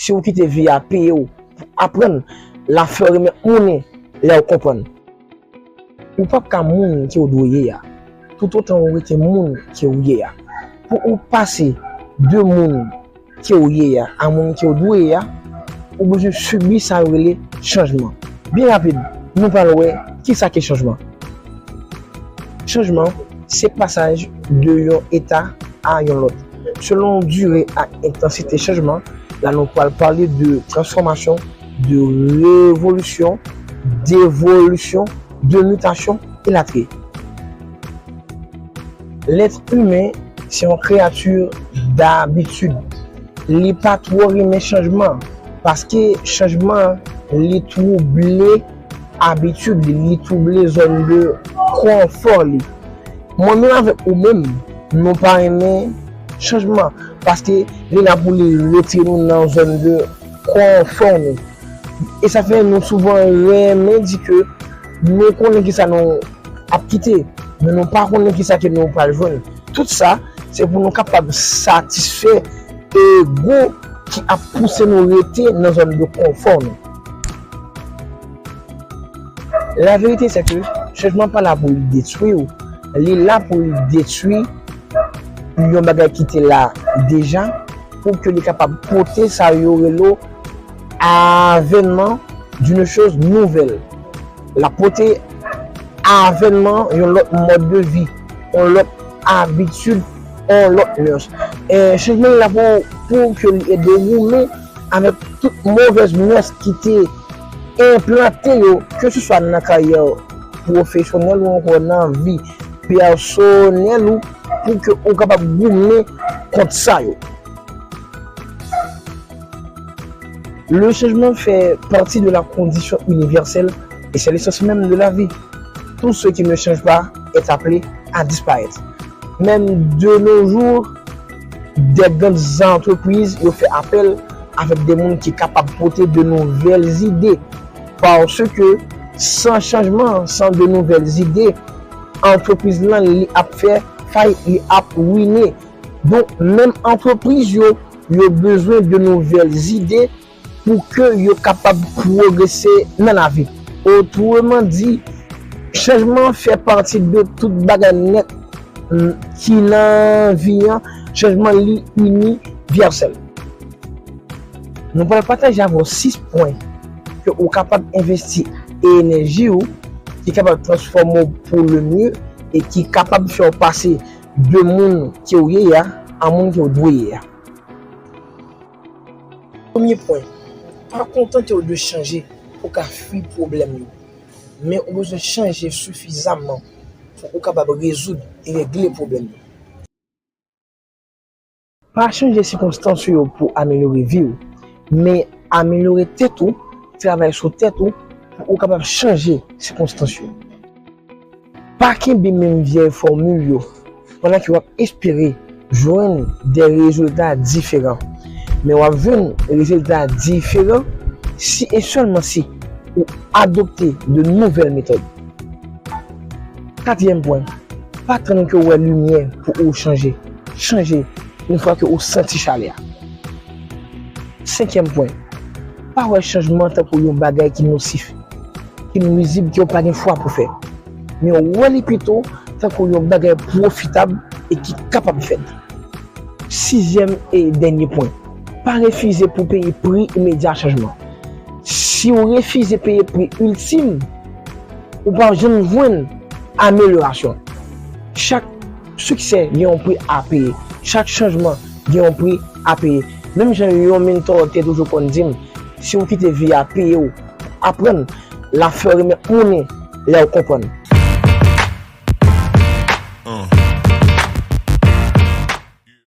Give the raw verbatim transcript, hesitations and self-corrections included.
Si w kite vi a peye w pou aprann, l ap fè w remèt monnen lè w konprann. Ou p ap ka moun ke w dwe ye a, toutotan ou rete moun ke w ye a. Pou ou pase de moun ke w ye a a moun ke w dwe ye a, ou bezwen sibi sa yo rele chanjman. Byen rapid, nou pral wè kisa ki chanjman. Chanjman se pasaj de yon eta a yon lòt. Selon dire ak entansite chanjman, la nou pral pale de transfòmasyon, de revolisyon, devolisyon, de mitasyon, elatriye. Lèt imen se yon kreyati dabitid. Li pa twò renmen chanjman, paske chanjman li twouble abitid li, li twouble zòn de konfò li. Mwen menm avèk ou menm, nou pa renmen chanjman, paske li la pou li retire nou nan zòn de konfò nou. E sa fè nou souvan renmen di ke nou konnen kisa nou ap kite, men nou pa konnen kisa ke nou pral jwenn. Tout sa, se pou nou kapab satisfè ego ki ap pouse nou rete nan zòn de konfò nou. Laverite se ke chanjman pa la pou li detwi w, li la pou li detwi yon bagay ki te la deja, pou ke li kapab pote sa yo rele avènman d'une chose nouvelle. L ap pote avènman yon lòt mòd de vi, yon lòt abitid, yon lòt mès. E chanjman la pou, pou ke li ede w goumen avèk tout movèz mès ki te enplante yo, ke se swa nan karyè pwofesyonèl ou ankò nan vi pèsonèl ou, pou ke ou kapab goumen kont sa yo. Le changement fait partie de la condition universelle et c'est l'essence même de la vie. Tout ce qui ne change pas est appelé à disparaître. Menm de nos jours, de grandes entreprises yo fè apèl avèk de moun ki kapab pote de nouvèl ide. Paske san chanjman, san de nouvèl ide, antrepriz lan li ap fè fayit, li ap wine. Donk, menm antrepriz yo, yo bezwen de nouvèl ide pou ke yo kapab pwogrese nan lavi. Otreman di, chanjman fè pati de tout bagay nèt, mm, ki nan vi an, chanjman li inivèsèl. Nou pral pataje avè w sis pwen ke ou kapab envesti enèji w, ki kapab transfòme w pou le mieux e ki kapab fè w pase de moun ke w ye a a moun ke w dwe ye a. Premye pwen, pa kontante w de chanje pou w ka fwi pwoblèm yo, men ou bezwen chanje sifizaman pou ou kapab rezoud e regle pwoblèm yo. Pa chanje sikonstans yo pou amelyore vi w, men amelyore tèt ou, travay sou tèt ou pou ou kapab chanje sikonstans yo. Pa kenbe menm vyèy fòmil yo pandan ke w ap espere jwenn de rezilta diferan. Men w ap jwenn rezilta diferan si e sèlman si ou adopte de nouvèl metòd. Katriyèm pwen, pa tann ke w wè limyè pou ou chanje. Chanje yon fwa ke ou santi chalè a. Senkyèm pwen, pa wè chanjman tankou yon bagay ki nosif, ki nwizib, ke w pa gen fwa pou fè. Men wè li pito tankou yon bagay pwofitab e ki kapab fèt. Sizyèm e dènye pwen, pa refize pou peye pri imedya chanjman. Si w refize peye pri iltim, ou p ap janm jwenn amelyorasyon. Chak siksè gen yon pri a peye. Chak chanjman gen yon pri a peye. Menm jan yon mentò te toujou konn di m, si w kite vi a peye w aprann, l ap fè w remèt monnen lè w konprann.